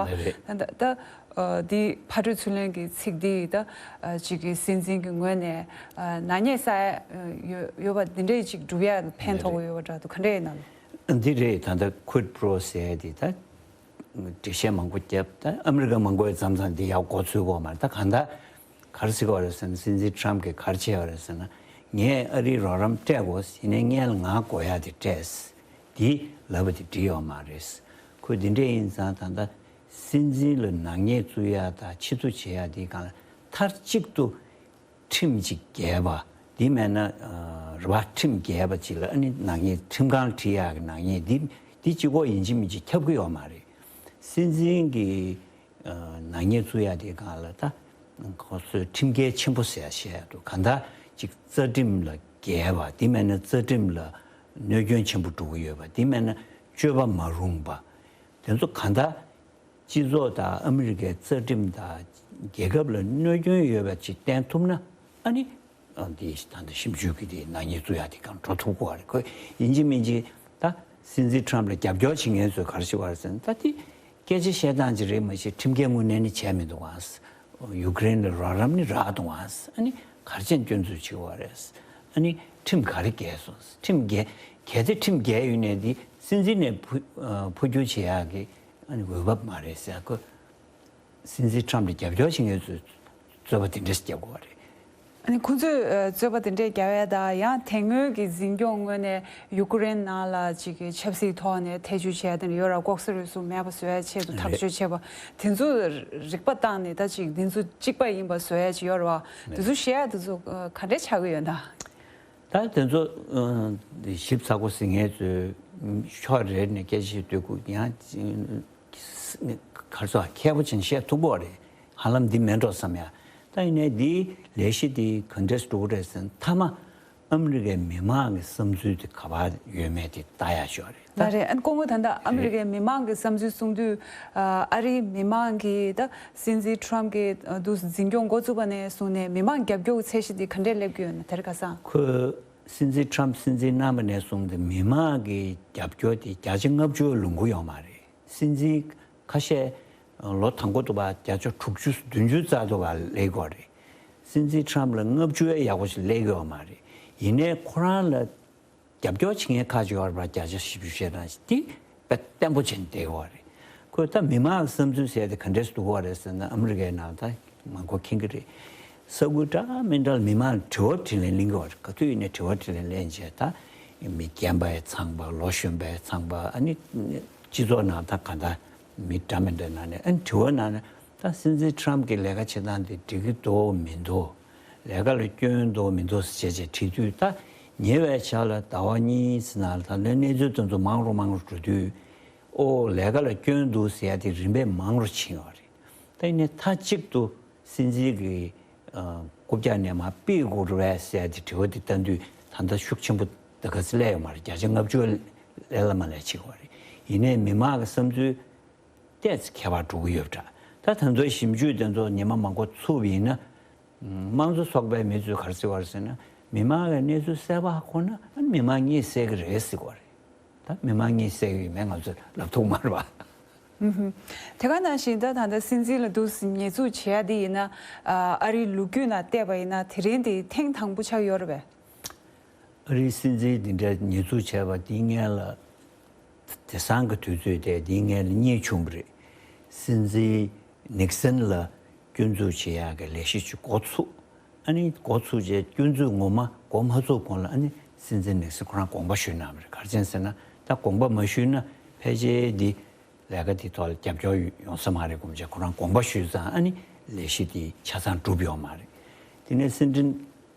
ཨ། ད་ད་ཨ་འདི་ཕར་སྤྲོད་ཚུར་ལེན་གྱི་ཚིག་འདི་ད་ཨ་ཅིག་གི་སྲིད་འཛིན་གྱི་ངོས་ནས་ཨ་ནག་ཉེས་བསགས་ཡ་ཡོད་ཡོད་པ་འདི་འདྲའི་ཅིག་སྒྲུབ་ཡ་ཕན་ཐོགས་ཀྱི་ཡོད་པ་འདྲ་འདུག་ག་འདྲ་ཡིན་ནམ། འདི་རེད། ད་ལྟ་quid pro ཟེར་ཡ་འདི་ད་འགྲེལ་བཤད་མང་པོ་བརྒྱབ། ད་ཨ་མི་རི་ཀ་མ་དགོས་ཙམ་ཙམ་འདི་ཡག་གོ་ཚུལ་གོ་མ་རེད། ད་གང་ལྟར་ག་རེ་ཟེར་གྱི་ཡོད་རེད་ཟེར་ན། སྲིད་འཛིན་ཊམ་གྱིས་ག་རེ་བྱས་ཡོད་རེད་ཟེར་ན། ངས་ཨ་རིའི་རོགས་རམ་སྤྲད་དགོས། ཡིན་ནའི་ངས་ང་དགོས་ཡ་དེ་སྤྲད། འདི་ལབ་པ་དེ་འགྲིག་ཡོད་མ་རེད། ཁོས་འདི་འདྲས་ཡིན་ཙང་ད་ལྟ་སྲིད་འཛིན་ལ་ནག་ཉེས་བཙུགས་ཡ་དང་ཕྱིར་བསྡུ་བྱེད་ཡ་དེའི་སྒང་ལ་མཐའ་གཅིག་ཏུ་ཁྲིམས་ཅིག་འགལ་བ། འདི་མེད་ན་ཨ་རེད་པ། ཁྲིམས་འགལ་བ་ཅིག་ལ་ཨ་ནི་ནག་ཉེས་ཁྲིམས་ཁང་ཁྲིད་ཡག་གི་ནག་ཉེས་འདི་འདི་གཅིག་པོ་ཡིན་གཅིག་མིན་གཅིག་ཁྱབ་ཀྱི་ཡོད་མ་རེད། སྲིད་འཛིན་གྱི་ཨ་ནག་ཉེས་བཙུགས་ཡག་དེའི་སྒང་ལ་ད་ཁོ་ཚོས་ཁྲིམས་འགལ་ཆེན་པོ་ཟེར་ཡག་བཤད་ཡག་འདུག། གང་ལྟར་ཅིག་རྩ་ཁྲིམས་ལ་འགལ་བ། འདི་མེད་ན་རྩ་ཁྲིམས་ལ་གནོད་སྐྱོན་ཆེན་པོ་འགྲོ་གི་ཡོད་པ། འདི་མེད་ན་སྤྱོད་པ་མ་རུངས་པ། དེ་ཚོ་གང་ལྟར་སྤྱི་ཚོགས་དང་ཨ་མི་རི་ཀའི་རྩ་ཁྲིམས་དང་ རྒྱལ་ཁབ་ལ་གནོད་སྐྱོན་ཡོད་པ་ཅིག་བསྟན་ཐུབ་ན། ཨ་ནི་འདི་ད་ལྟ་ཞིབ་འཇུག་གི་དེ་ནག་ཉེས་བཙུགས་ཡག་དེ་གང་འགྲོ་ཐུབ་ཀྱི་རེད། ཁོ་ཡིན་གཅིག་མིན་གཅིག་ད་སྲིད་འཛིན་ཁྲམ་ལ་རྒྱབ་སྐྱོར་བྱེད་མཁན་ཚོས་ག་རེ་བྱེད་པ་རེད་ཟེར་ན། ད་དེ་སྐད་ཆ་བཤད་སྟངས་ཅིག་རེད། མ་གཞི་ཁྲིམས་འགལ་དངོས་གནས་ནི་བྱས་མི་འདུག་ཨང་། ཡུཀ་རེན་ལ་རོགས་རམ་ནི་རག་འདུག་ཨང་། ཨ་ནི་ག་རེ་བྱས་ནས་སྐྱོན་འཛུགས་བྱེད་ཀྱི་རེད། ཨ་ནི་ཁྲིམས་ག་རེ་འགལ་སོང་། ཁྲིམས་འགལ་གལ་ཏེ་ཁྲིམས་འགལ་ཡོད་ནའི་དེ་སྲིད་འཛིན་ནས་འཕོ་འཕོ་འགྱུར་བྱེད་ཡག་གི་ཨ་ནི་འོས་བབ་མ་རེད་ཟེར། ཁོ་སྲིད་འཛིན་ཁྲམ་ལ་རྒྱབ་སྐྱོར་བྱེད་མཁན་ཚོས་རྩོད་པ་དེ་འདྲས་རྒྱག་དགོས་པ་རེད། ཨ་ནི་ཁོང་ཚོས་ཨ་རྩོད་པ་དེ་འདྲས་རྒྱག་ཡ་དང་། ཡང་དེ་སྔོན་གྱི་འཛིན་སྐྱོང་ངོས་ནས་ཡུཀ་རེན་ནང་ལ་ཅིག་གི་ཆབ་སྲིད་ཐོག་ནས་ཐེ་བྱུས་བྱས་དེ་འདྲ་ཡོད་ར། ལྐོག་ཟ་རུལ་སུངས་མེད་པ་བཟོ་ཡ་ཆེད་དུ་ཐག་གཅོད་བྱས་པ་དེ་ཚོ་རིག་པ་བཏང་ནས་ད་ཅིག་འདི་ཚོ་གཅིག་པ་ཡིན་པ་བཟོ་ཡ་ཅིག་ཡོད་ར་བ། དེ་ཚོ་བཤད་ཡ་དེ་ཚོ་ཨ་ག་འདྲས་ཆགས་ཀྱི་ཡོད་ན། ད་དེ་ཚོ་ཨ་ཞིབ་ཚགས་པོ་གཟིགས་མཁན་ཚོས་ཕྱོགས་རེ་ནས་སྐད་ཆ་བཤད་སྡོད་དགོས། ཡང་ག་རེ་ཟེར། མཁས་པོ་ཅན་བཤད་ཐུབ་ཀྱི་རེད། ཧ་ལམ་འདི་མིན་འགྲོ་བསམ་ཡ། ད་ཡིན་ནའི་འདིའི་ལས་གཞི་འདི་ག་འདྲས་འགྲོ་གི་རེད་ཟེར་ན། མཐའ་མ་ཨ་མི་རི་ཀའི་མི་མང་གི་བསམ་ཚུལ་དེ་ག་པར་ཡོད་མེད་དེ་ལྟ་ཡ་ཞིག་རེད་ད། ལགས་རེད། ཨ་ནི་སྐུ་ངོ་ད་ལྟ་ཨ་མི་རི་ཀའི་མི་མང་གི་བསམ་ཚུལ་གསུང་དུས། ཨ་རིའི་མི་མང་གིས་ད་སྲིད་འཛིན་ཁྲམ་གྱིས་འདུག་འཛིན་སྐྱོང་འགོ་བཙུགས་པ་ནས་བཟུང་ནས་མི་མང་རྒྱབ་སྐྱོར་གྱི་ཚད་གཞི་འདི་ག་འདྲས་སླེབས་ཀྱི་ཡོད་ན། དེར་ཁ་སང་ཁོས་སྲིད་འཛིན་ཁྲམ་སྲིད་འཛིན་གནང་བ་ནས་བཟུང་སྟེ་མི་མང་གི་རྒྱབ་སྐྱོར་དེ་བརྒྱ་ཆ་ལྔ་བཅུ་ལོངས་ཀྱི་ཡོད་མ་རེད། སྲིད་འཛིན་ཁ་ཤས་ལོ་དང་པོ་དུ་བ་བརྒྱ་ཆ་དྲུག་ཅུ་བདུན་ཅུ་རྩ་དུ་བ་སླེབས་ཀྱི་ཡོད་རེད། སྲིད་འཛིན་ཁྲམ་ལ་ལྔ་བཅུ་ཡང་ཡག་པོ་ཞིག་སླེབས་ཀྱི་ཡོད་མ་རེད། ཡིན་ནའི་ཁོ་རང་ལ་རྒྱབ་སྐྱོར་བྱེད་མཁན་ཁག་ཅིག་ཡོད་རེད་པ། བརྒྱ་ཆ་བཞི་བཅུ་ཞེ་གྲངས་ཤིག་དེ་དཔེ་བརྟན་པོ་བྱས་ནས་བསྡད་ཡོད་རེད། ཁོས་ད་མི་མང་གི་བསམ་ཚུལ་ཟེར་དེ་ག་འདྲས་འདུག་ག་རེད་ཟེར་ན། ཨ་མི་རི་ཀའི་ནང་ད་མང་པོ་མཁྱེན་གྱི་རེད། ས་ཁུལ་འདྲ་མི་འདྲ་ལ་མི་མང་ལ་དྲི་བ་དྲིས་ལན་གླེང་གི་ཡོད་རེད། ག་དུས་ཡིན་ནའི་དྲི་བ་དྲིས་ལན་གླེང་བྱས། ད་མི་རྒན་པ་ཡང་ཚང་པ། ལོ་གཞོན་པ་ཡང་ཚང་པ། ཨ་ནི་སྤྱི་ཚོགས་ནང་ད་ག་ད་མི་འདྲ་མི་འདྲ་ནང་ནས་ཨ་ནི་དྲི་བ་གནང་ན། ད་སྲིད་འཛིན་ཁྲམ་གྱི་ལས་ཀ་བྱེད་སྟངས་དེ་འགྲིག་གི་འདུག་མི་འདུག་ལས་ཀ་ལ་སྐྱོན་འདུག་མི་འདུག་ཟེར་བྱས་བྱས་དྲི་དུས། ད་ཉེ་བའི་ཆར་ལ་ཟླ་བ་གཉིས་ཙམ་ནང་ལ་ད་ལོའི་གནས་ཚུལ་དེ་ཚོ་མང་རུ་མང་རུ་འགྲོ་དུས། ཨོ་ལས་ཀ་ལ་སྐྱོན་འདུག་ཟེར་ཡ་དེ་རིམ་པས་མང་རུ་ཕྱིན་ཡོད་རེད། ད་ཡིན་ནའི་མཐའ་གཅིག་ཏུ་སྲིད་འཛིན་གྱི་ཨ་རྐུབ་བཀྱག་ནས་མར་ཕུད་དགོས་རེད་པས་ཟེར་ཡ་དེ་དྲི་བ་དེ་བཏང་དུས། ད་ལྟ་ཤུགས་ཆེན་པོ་ད་ག་ཚོད་སླེབས་ཡོད་མ་རེད། བརྒྱ་ཆ་ལྔ་བཅུ་སླེབས་ལ་མ་སླེབས་བྱེད་དགོས་རེད། ཡིན་ནའི་མི་མང་གི་བསམ་ཚུལ་ཏོག་ཙམ་ཁྱད་པར་འགྲོ་གི་ཡོད་པ་འདྲ། ད་ད་ཚོའི་ཞིབ་འཇུག་དེ་ཚོ་ཉི་མ་མང་པོ་ཚུགས་པ་ཡིན་ན། དམངས་གཙོ་ཚོགས་པའི་མི་ཚོས་ག་རེ་ཟེར་བ་རེད་ཟེར་ན། མི་མང་གི་གནས་ཚུལ་གསལ་པོ་ཧ་གོ་ན་ཨ་ནི་མི་མང་གཉིད་སད་ཀྱི་རེད་ཟེར་གྱི་ཡོད་རེད། ད་མི་མང་གཉིད་སད་ཀྱི་ཡོད་མེད་ང་ཚོས་ལབ་ཐུབ་མ་རེད་པ། ཨུ་ཧུམ། དེ་ག་ནང་བཞིན་ད་ད་ལྟ་སྲིད་འཛིན་ལ་འདུག་ཉེས་འཛུགས་བྱེད་ཡ་དེ་ཡིན་ན། ཨ་ཨ་རིའི་ལོ་རྒྱུས་ནང་བལྟས་པ་ཡིན་ན་དེ་རིང་དེ་ཐེངས་དང་པོ་ཆགས་ཡོད་རེད་པས། ཨ་རིའི་སྲིད་འཛིན་འདི་འདྲ་ཉེས་འཛུགས་བྱས་པ་འདིའི་སྔོན་ལ། དེང་སང་གི་དུས་ཚོད་དེ་འདིའི་སྔོན་ལ་གཉིས་བྱུང་བ་རེད། སྲིད་འཛིན་ནིག་སན་ལ་སྐྱོན་འཛུགས་བྱེད་ཡག་གི་ལས་གཞི་ཅིག་འགོ་ཚུགས། ཨ་ནི་འགོ་ཚུགས་རྗེས་སྐྱོན་འཛུགས་ངོ་མ་འགོ་མ་ཚུགས་གོང་ལ་ཨ་ནི་སྲིད་འཛིན་ནིག་སན་ཁོ་རང་དགོངས་པ་ཞུས་གནང་བ་རེད། ག་རེ་བྱས་ཟེར་ན། ད་དགོངས་པ་མ་ཞུས་ན་ཕལ་ཆེར་འདི་ལས་ཀ་འདི་ཐོག་ལ་རྒྱབ་སྐྱོར་ཡོང་ས་མ་རེད་དགོངས་བྱས་ཁོ་རང་དགོངས་པ་ཞུས་ཙང་ཨ་ནི་ལས་གཞི་འདི་ཆ་ཚང་འགྲུབ་ཡོད་མ་རེད། དེ་ནས་སྲིད་འཛིན་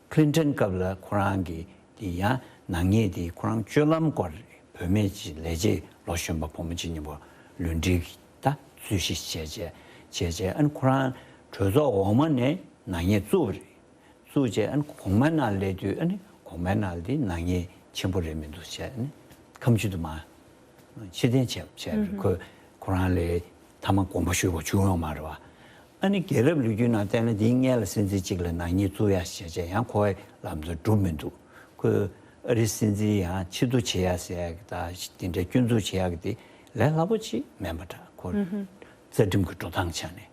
ཁི་ལིན་ཏོན་སྐབས་ལ་ཁོ་རང་གི་དེ་ཡང་ནག་ཉེས་དེ་ཁོ་རང་སྤྱོད་ལམ་སྐོར་རེད། བུད་མེད་ཅིག་ལས་བྱེད་ལོ་གཞོན་པ་བུ་མོ་གཅིག་མཉམ་པོ་ལུས་འབྲེལ་གྱི་ད་རྩོད་གཞི་བྱས་བྱས་བྱས་བྱས། ཨ་ནི་ཁོ་རང་གྲོས་ཚོགས་འོག་མ་ནས་ནག་ཉེས་བཙུགས་པ་རེད། བཙུགས་བྱས་ཨ་ནི་གོང་མའི་ནང་སླེབས་དུས་ཨ་ནི་གོང་མའི་ནང་དེ་ནག་ཉེས་ཆེན་པོ་རེད་མི་འདུག་བྱས། ཨ་ནི་ཁ་མཆུ་དུ་མ་ཕྱིར་འཐེན་བྱས་བྱས་ཁོ་ཁོ་རང་ལས་མཐའ་མ་དགོངས་པ་ཞུ་དགོས་བྱུང་ཡོད་མ་རེད་པ། ཨ་ནི་རྒྱལ་རབས་ལོ་རྒྱུས་ནང་བལྟས་ན་འདིའི་སྔོན་ལ་སྲིད་འཛིན་གཅིག་ལ་ནག་ཉེས་བཙུགས་ཡ་བྱས་བྱས་ཡང་ཁོའི་ལམ་འགྲོ་འགྲུབ་མི་འདུག་ཁོས་ཨ་རིའི་སྲིད་འཛིན་ཡང་ཕྱིར་བསྡུ་བྱེད་ཡ་ཟེར་ཡ་གི་ད་དེ་འདྲའི་སྐྱོན་འཛུགས་བྱེད་ཡ་གི་དེ་ལས་སླ་པོ་ཅིག་མིན་པ་འདྲ། ཁོ་རྩ་ཁྲིམས་ཀྱི་འགྲོ་སྟངས་ཆ་ནས།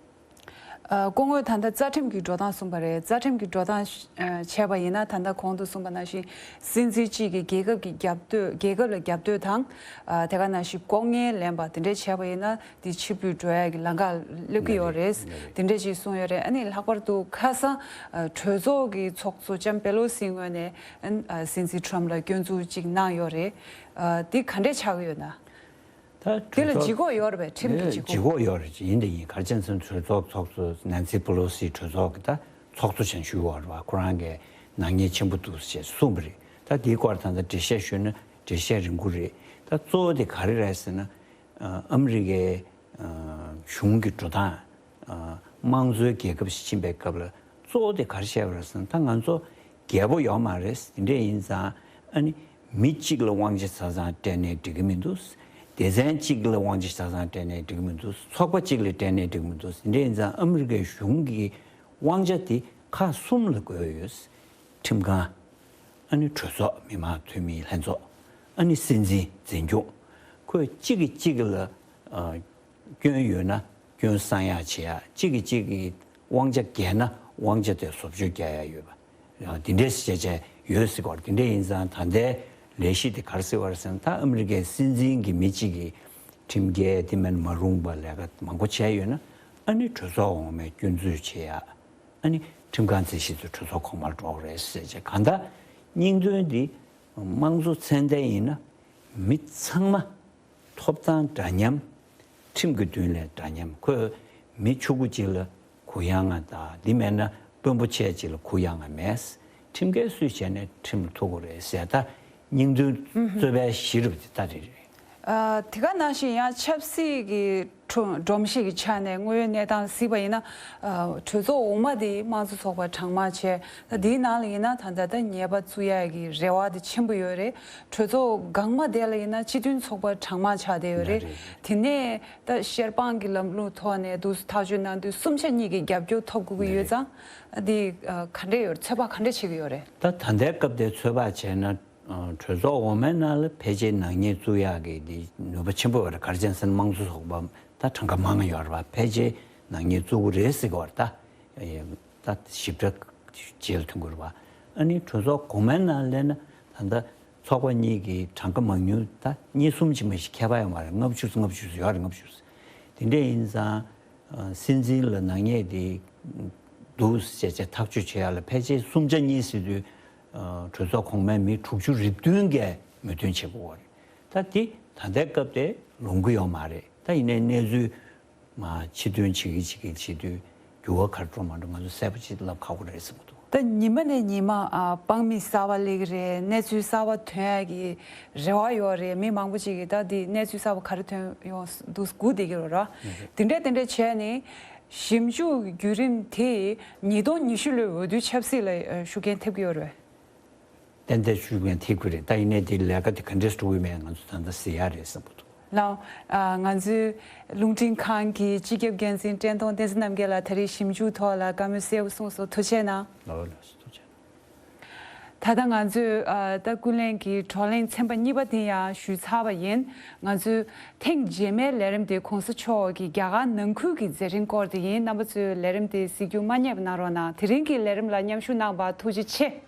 ཨ་སྐུ་ངོས་ད་ལྟ་རྩ་ཁྲིམས་ཀྱི་འགྲོ་སྟངས་གསུངས་པ་རེད། རྩ་ཁྲིམས་ཀྱི་འགྲོ་སྟངས་ཨ་བྱས་པ་ཡིན་ན་ད་ལྟ་གོང་དུ་གསུངས་པ་ནང་བཞིན་སྲིད་འཛིན་གཅིག་གིས་རྒྱལ་ཁབ་ཀྱི་རྒྱབ་སྐྱོར་རྒྱལ་ཁབ་ལ་རྒྱབ་སྐྱོར་དང་། ཨ་དེ་ག་ནང་བཞིན་ལྐོག་རྔན་ལེན་པ་དེ་འདྲས་བྱས་པ་ཡིན་ན་དེ་ཕྱིར་འབུད་འགྲོ་ཡ་གི་ལམ་ཁ་སླེབས་ཀྱི་ཡོད་རེད། དེ་འདྲས་ཅིག་གསུངས་ཡོད་རེད། ཨ་ནི་ལྷག་པར་དུ་ཁ་སང་ཨ་གྲོས་ཚོགས་ཀྱི་ཚོགས་གཙོ་ལྕམ་པེ་ལོ་སིའི་ངོས་ནས་ཨ་ཨ་སྲིད་འཛིན་ཁྲམ་ལ་སྐྱོན་འཛུགས་ཅིག་གནང་ཡོད་རེད། ཨ་དེ་ག་འདྲས་ཆགས་ཀྱི་ཡོད་ན། ད་དེ་ལ་གྲོས་ཚོགས་ལྗིད་ཁོག་ཡོད་རེད་པས། ཁྲིམས་ཀྱི་ལྗིད་ལྗིད་ཁོག་ཁོག་ཡོད་རེད། ཡིན་དེ་ཡིན། ག་རེ་བྱས་ན་གྲོས་ཚོགས་ཚོགས་གཙོ་ནན་སི་པེ་ལོ་སི་གྲོས་ཚོགས་ཀྱི་ད་ཚོགས་གཙོ་ཅན་ཞུས་ཡོད་རེད་པ། ཁོ་རང་གིས་ནག་ཉེས་ཆེན་པོ་འདུག་ཅེས་གསུངས་པ་རེད། ད་དེའི་སྐོར་ད་ལྟ་འགྲེལ་བཤད་ཞུས་ན་འགྲེལ་བཤད་རིང་པོ་རེད། ད་གཙོ་བོ་དེ་ག་རེ་རེད་ཟེར་ན། ཨ་ཨ་མི་རི་ཀའི་ཨ་གཞུང་གི་འགྲོ་སྟངས། ཨ་དམངས་གཙོའི་རྒྱལ་ཁབ་ཞིག་ཕྱིན་པའི་སྐབས་ལ་གཙོ་བོ་དེ་ག་རེ་བཤད་པ་རེད་ཟེར་ན། ད་ང་ཚོ་རྒྱལ་པོ་ཡོད་མ་རེད། དེ་འདྲས་ཡིན་ཙང་ཨ་ནི་མི་གཅིག་ལ་དབང་ཆ་ཆ་ཚང་སྤྲད་ནས་འགྲིག་གི་མི་འདུག་སྡེ་ཚན་གཅིག་ལ་དབང་ཆ་ཆ་ཚང་སྤྲད་ནའི་འགྲིག་མི་འདུག། ཚོགས་པ་གཅིག་ལ་སྤྲད་ནའི་འགྲིག་མི་འདུག། དེ་འདྲ་ཡིན་ཙང་ཨ་མི་རི་ཀའི་གཞུང་གི་དབང་ཆ་དེ་ཁག་གསུམ་ལ་བགོས་ཡོད། ཁྲིམས་ཁང་། ཨ་ནི་གྲོས་ཚོགས་མི་མང་འཐུས་མིའི་ལྷན་ཚོགས། ཨ་ནི་སྲིད་འཛིན་འཛིན་སྐྱོང་། ཁོས་གཅིག་གིས་གཅིག་ལ་ཨ་སྐྱོན་ཡོད་ན་སྐྱོན་གསང་ཡག་བྱེད་ཡག། གཅིག་གིས་གཅིག་གི་དབང་ཆ་འགལ་ན་དབང་ཆ་དེ་བཟོ་བཅོས་རྒྱག་ཡག་ཡོད་པ། ཡང་དེ་འདྲས་བྱས་བྱས་ཡོད་སྲིད་ཀྱི་ཡོད་རེད། དེ་འདྲས་ཡིན་ཙང་ད་ལྟའི་ལས་གཞི་དེ་ག་རེ་ཟེར་བ་རེད་ཟེར་ན། ད་ཨ་མི་རི་ཀའི་སྲིད་འཛིན་གྱི་མི་གཅིག་གིས་ཁྲིམས་འགལ་དེ་མིན་མ་རུང་བ་ལས་ཀ་མང་པོ་བྱས་ཡོད་ན། ཨ་ནི་གྲོས་ཚོགས་འོག་མས་སྐྱོན་འཛུགས་བྱེད་ཡག། ཨ་ནི་ཁྲིམས་ཁང་རྩིས་ཞིབ་ཚོས་གྲོས་ཚོགས་གོང་མར་འགྲོ་གི་རེད་ཟེར་བྱས། གང་ལྟར་སྙིང་དོན་འདི་དམངས་གཙོ་ཚད་ལྡན་ཡིན་ན་མི་ཚང་མ་ཐོབ་ཐང་འདྲ་མཉམ། ཁྲིམས་ཀྱི་མདུན་ལས་འདྲ་མཉམ། ཁོས་མི་ཕྱུག་པོ་གཅིག་ལ་གུ་ཡངས་ང་དང་། འདི་མེད་ན་དཔོན་པོ་ཆེ་གཅིག་ལ་གུ་ཡངས་ང་མེད། ཁྲིམས་འགལ་སུས་བྱས་ནས་ཁྲིམས་ལ་ཐུག་དགོས་རེད་ཟེར། ད་སྙིང་དོན་རྩོད་པའི་གཞི་རུ་དེ་ལྟ་རེད། རེད། ཨ། དེ་ག་ནང་བཞིན་ཡང་ཆབ་སྲིད་ཀྱི་ཁྲོ་སྒྲོམ་གཞི་གི་ཆ་ནས་དངོས་ཡོད་གནས་སྟངས་གཟིགས་པ་ཡིན་ན། ཨ། གྲོས་ཚོགས་འོག་མ་དེ་དམངས་གཙོ་ཚོགས་པ་གྲངས་མང་བྱས། ད་དེའི་ནང་ལ་ཡིན་ན་ད་ལྟ་ད་ཉེས་པ་བཙུགས་ཡག་གི་རེ་བ་དེ་ཆེན་པོ་ཡོད་རེད། གྲོས་ཚོགས་སྒང་མ་དེ་ལ་ཡིན་ན་སྤྱི་མཐུན་ཚོགས་པ་གྲངས་མང་ཆགས་བསྡད་ཡོད་རེད། རེད། དེ་ནས་ད་བཤེར་དཔང་གི་ལམ་ལུགས་ཐོག་ནས་འདུག་ཐག་གཅོད་གནང་དུས་གསུམ་ཆ་གཉིས་ཀྱི་རྒྱབ་སྐྱོར་ཐོབ་དགོས་ཀྱི་ཡོད་ཙང་། འདི་ག་འདྲས་ཡོད། ཚོད་དཔག་ག་འདྲས་བྱེད་ཀྱི་ཡོད་རེད། ད་ད་ལྟའི་སྐབས་དེ་ཚོད་དཔག་བྱས་ན། ཨ། གྲོས་ཚོགས་འོག་མའི་ནང་ལ་ཕལ་ཆེར་ནག་ཉེས་བཙུགས་ཡག་གི་འདི་ནུས་པ་ཆེན་པོ་ཡོད་རེད། ག་རེ་བྱས་ཟེར་ན་དམངས་གཙོ་ཚོགས་པ་ད་གྲངས་ཀ་མང་ཡོད་རེད་པ། ཕལ་ཆེར་ནག་ཉེས་བཙུགས་ཀྱི་རེད་ཟེར་གྱི་ཡོད་རེད། ད་ད་ཞིབ་ཕྲ་རྗེས་ལ་ཐོན་གྱི་རེད་པ། ཨ་ནི་གྲོས་ཚོགས་གོང་མའི་ནང་སླེབས་ན་ད་ལྟ་ཚོགས་པ་གཉིས་ཀྱི་གྲངས་ཀ་མང་ཉུང་ད་གཉིས་གསུམ་ཅིག་མ་གཏོགས་ཁྱད་པར་ཡོད་མ་རེད། ལྔ་བཅུ་ཙམ་ལྔ་བཅུ་ཙམ་ཡོད་རེད། ལྔ་བཅུ་ཙམ། དེ་འདྲ་ཡིན་ཙང་། ཨ། སྲིད་འཛིན་ལ་ནག་ཉེས་དེ་འདུག་ཟེར་བྱས་ཐག་གཅོད་བྱེད་ཡག་ལ་ཕལ་ཆེར་གསུམ་ཆ་གཉིས་ཟེར་དུས། ཨ། གྲོས་ཚོགས་གོང་མའི་མི་དྲུག་ཅུ་རེ་བདུན་གིས་མོས་མཐུན་བྱེད་དགོས་པ་རེད། ད་དེ་ད་ལྟའི་སྐབས་དེ་ལོང་གི་ཡོད་མ་རེད། ད་ཡིན་ནའི་གནས་ཚུལ་མར་ཕྱིར་ཐོན་བྱེད་ཀྱི་བྱེད་ཀྱི་བྱེད་དུས་འགྱུར་བ་ག་རེ་འགྲོ་མ་འགྲོ་ང་ཚོ་གསལ་པོ་ཅིག་ལབ་ཁག་པོ་རེད་བསམ་གྱི་འདུག། ད་ཉི་མ་ནས་ཉི་མ། ཨ། དཔང་མི་གསར་པ་སླེབས་ཀྱི་རེད། གནས་ཚུལ་གསར་པ་ཐོན་ཡག་གི་རེ་བ་ཡོད་རེད། མི་མང་པོ་ཅིག་གིས་ད་འདི་གནས་ཚུལ་གསར་པ་ག་རེ་ཐོན་ཡོང་འདུག་སྒུག་བསྡད་ཀྱི་ཡོད་རེད། དེ་འདྲ་དེ་འདྲ་བྱས་ནས་ཞིབ་འཇུག་བརྒྱུད་རིམ་དེ་ཉིས་སྟོང་ཉི་ཤུ་ལོའི་འོས་བསྡུ་ཆབ་སྲིད་ལ་ཤུགས་རྐྱེན་ཐེབས་ཀྱི་ཡོད་རེད། ཏན་ཏན་ཤུགས་རྐྱེན་ཐེབས་ཀྱི་རེད། ད་ཡིན་ནའི་དེ་ལས་ཀ་དེ་ག་འདྲས་འགྲོ་གི་མེད་ང་ཚོ་ད་ལྟ་གཟིགས་ཡག་རེད་བསམ་གྱི་འདུག། ལགས། ཨ། ང་ཚོའི་རླུང་འཕྲིན་ཁང་གི་སྤྱི་ཁྱབ་འགན་འཛིན་བཀྲས་མཐོང་བསྟན་འཛིན་རྣམ་རྒྱལ་ལགས་ད་རེས་ཞིབ་འཇུག་ཐོག་ལ་བཀའ་མོལ་གསལ་པོ་གསུངས་སོང་། ཐུགས་རྗེ་གནང་། ལགས་ལགས་སོ། ཐུགས་རྗེ་གནང་། ད་ལྟ་ང་ཚོས། ཨ། ད་ཀུན་གླེང་གི་བགྲོ་གླེང་ཚན་པ་གཉིས་པ་དེ་ཡང་ཞུས་ཚར་བ་ཡིན། ང་ཚོས་ཐེངས་རྗེས་མའི་ལས་རིམ་དེ་གོང་ས་མཆོག་གི་རྒྱ་གར་ནང་ཁུལ་གྱི་མཛད་རིམ་སྐོར་དེ་ཡིན། རྣམ་པ་ཚོས་ལས་རིམ་དེ་གཟིགས་རྒྱུ་མ་བསྙེལ་བ་གནང་རོགས་གནང་། དེ་རིང་གི་ལས་རིམ་ལ་མཉམ་ཞུགས་གནང་བར་ཐུགས་རྗེ་ཆེ།